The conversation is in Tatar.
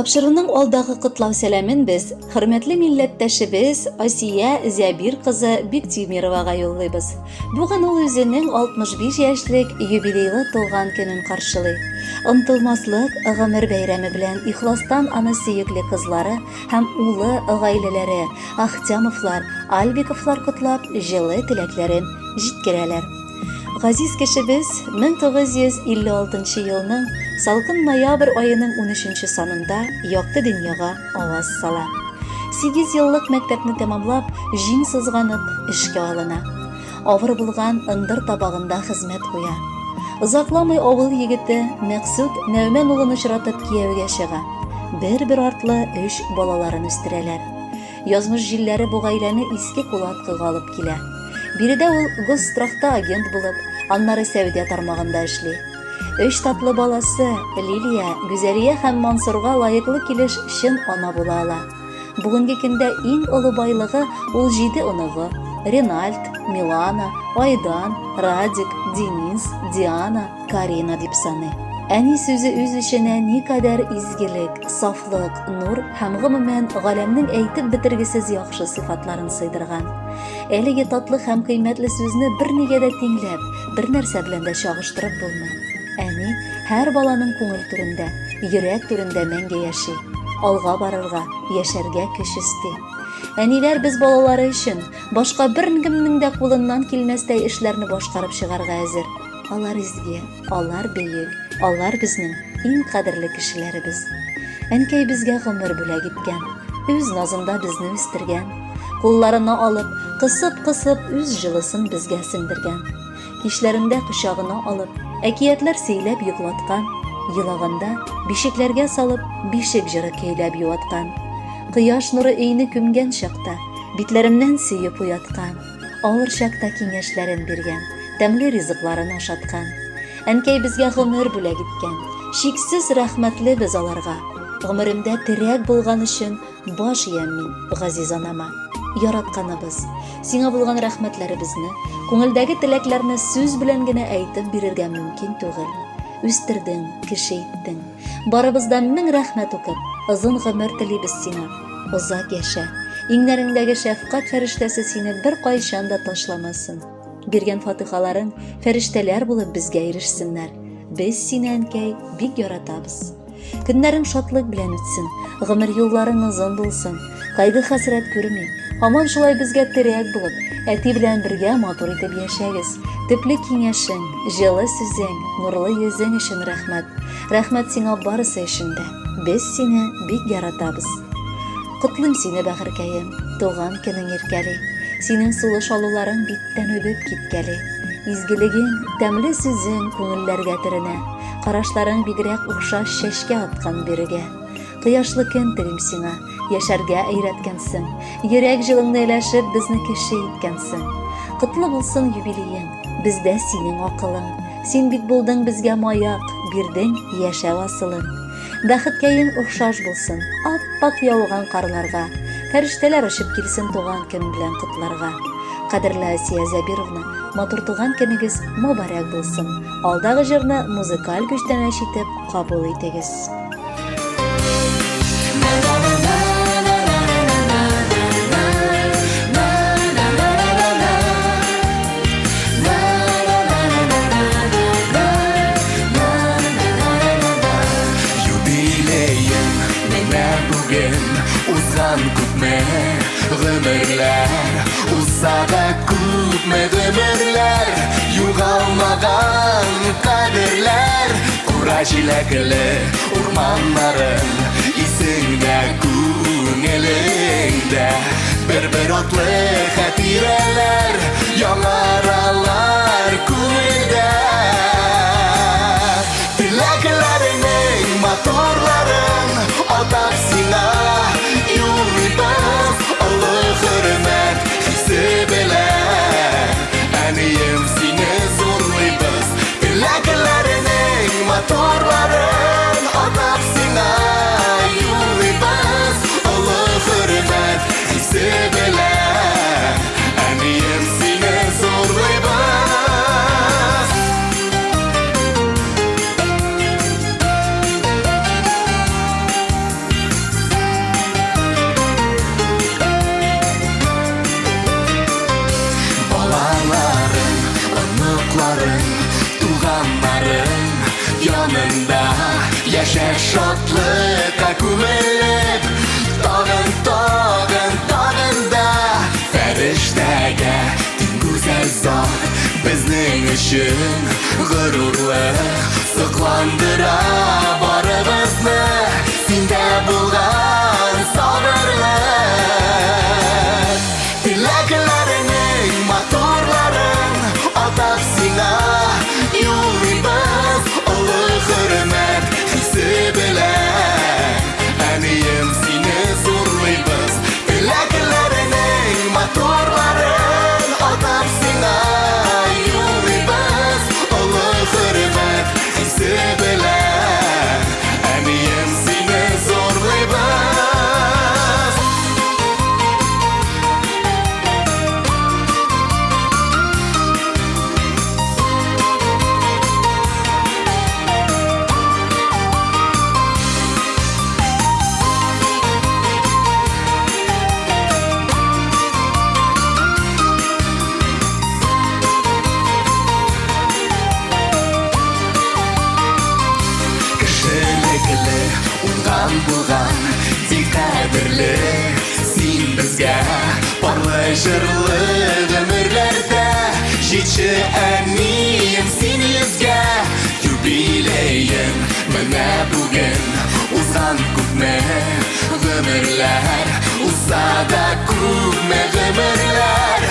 Тапшыруның алдагы котлау сәламен без хөрмәтле милләттәшебез Асия Зәбир кызы Биктимировага юллыйбыз. Бүген ул үзенең 65 яшьлек юбилейлы туган көнен каршылый. Онтылмаслык гомер бәйрәме белән ихластан аны сөекле кызлары һәм улы гаиләләре Ахтямовлар, Альбиковлар котлап, җылы теләкләрен җиткерәләр. Газиз кешебез 1956 елның салкын ноябрь аеның 13 санында якты дөньяга аваз сала. Сигез еллык мәктәпне тәмамлап, җиң сызганып, эшкә алына. Авыр булган ындыр табагында хезмәт куя. Озакламый авыл егете Мәксүт Нәүмән улын очратып кияүгә чыга. Бер-бер артлы өч балаларын үстерәләр. Язмыш җилләре бу гаиләне Иске Кулаткыга алып килә. Биредә ул госстрахта агент булып, аннары сәүдә тармагында эшли. Өч татлы баласы, Лилия, Гүзәлия һәм Мансурга лаеклы килеш чын ана була ала. Бүгенге көндә иң олы байлыгы ул җиде оныгы, Ренальд, Милана, Айдан, Радик, Денис, Диана, Карина дип саный. Әни сүзе үз эченә никадәр изгелек, сафлык, нур һәм гомумән галәмнең әйтеп бетергесез яхшы сыйфатларын сыйдырган. Әлеге татлы һәм кыйммәтле сүзне бернигә дә тиңләп, бернәрсә белән дә чагыштырып булмый. Әни һәр баланың күңел түрендә, йөрәк түрендә мәңге яши. Алга барырга, яшәргә көч өсти. Әниләр без балалары өчен башка беркемнең дә кулыннан килмәстәй эшләрне башкарып чыгарга әзер. Алар изге, алар бөек, алар безнең иң кадерле кешеләребез. Әнкәй безгә гомер бүләк иткән, үз назында безне үстергән. Кулларына алып, кысып-кысып үз җылысын безгә сеңдергән. Кичләрендә кочагына алып, әкиятләр сөйләп йоклаткан, елаганда бишекләргә салып, бишек җыры көйләп юаткан. Кояш нуры өйне күмгән чакта, битләремнән сөеп уяткан. Авыр чакта киңәшләрен биргән, тәмле ризыкларын ашаткан. Әнкәй безгә гомер бүләк иткән. Чиксез рәхмәтле без аларга. Гомеремдә терәк булган өчен баш иям мин газиз анама. Яратканыбыз, сиңа булган рәхмәтләребезне, күңелдәге теләкләрне сүз белән генә әйтеп бирергә мөмкин түгел. Үстердең, кеше иттең. Барыбыз да мең рәхмәт укып, озын гомер телибез сиңа. Озак яшә. Иңнәреңдәге шәфкать фәрештәсе сине беркайчан да ташламасын. Биргән фатихаларың фәрештәләр булып безгә ирешсеннәр. Без сине, әнкәй, бик яратабыз. Көннәрең шатлык белән үтсен, гомер юлларың озын булсын. Кайгы-хәсрәт күрми, һаман шулай безгә терәк булып, әти белән бергә матур итеп яшәгез. Төпле киңәшең, җылы сүзең, нурлы йөзең өчен рәхмәт. Рәхмәт сиңа барысы өчен дә. Без сине бик яратабыз. Котлыйм сине, бәгырькәем, туган көнең иркәли. Синең сулыш алуларың биттән үбеп киткәли. Изгелегең, тәмле сүзең күңелләргә төренә. Карашларың бигрәк охшаш чәчкә аткан бөрегә. Кояшлы көн телим сиңа, яшәргә өйрәткәнсең. Йөрәк җылыңны өләшеп, безне кеше иткәнсең. Котлы булсын юбилеең, бездә синең акылың. Син бит булдың безгә маяк, бирдең яшәү асылын. Бәхеткәең охшаш булсын, ап-ак яуган карларга. Фәрештәләр очып килсен туган көн белән котларга. Кадерле Асия Зәбировна, матур туган көнегез мобарәк булсын. Алдагы җырны музыкаль күчтәнәч итеп кабул итегез. Юбилеем менә бүген узган күпме гомерләр Узса да күпме гомерләр югалмаган кадерләр Кура җиләкле урманнарың исеңдә күңелеңдә Бер-бер атлы хатирәләр яңаралар күңелдә Теләкләреңнең матурларын атап сиңа юллыйбыз Олы хөрмәт хисе белән Әнием сине зурлыйбыз Теләкләреңнең матурларын атап сиңа юллыйбыз Олы хөрмәт хисе белән Әнием. Янында яшә шатлыкка күмелеп, тагын, тагын, тагын да фәрештәгә тиң гүзәл зат, безнең өчен горурлык, сокландыра барыбызны синдә булган сабырлык. Теләкләреңнең матурларын атап сиңа юллыйбыз олы хөрмәт хисе белән. Әнием, сине зурлыйбыз. Теләкләреңнең матурларын атап сиңа юллыйбыз олы хөрмәт хисе белән. Әнием, сине зурлыйбыз. Кешелекле, уңган булган, бик кадерле син безгә. Парлы җырлы гомерләрдә җитче, әнием, син йөзгә. Юбилеең менә бүген, узган күпме гомерләр, узса да күпме гомерләр.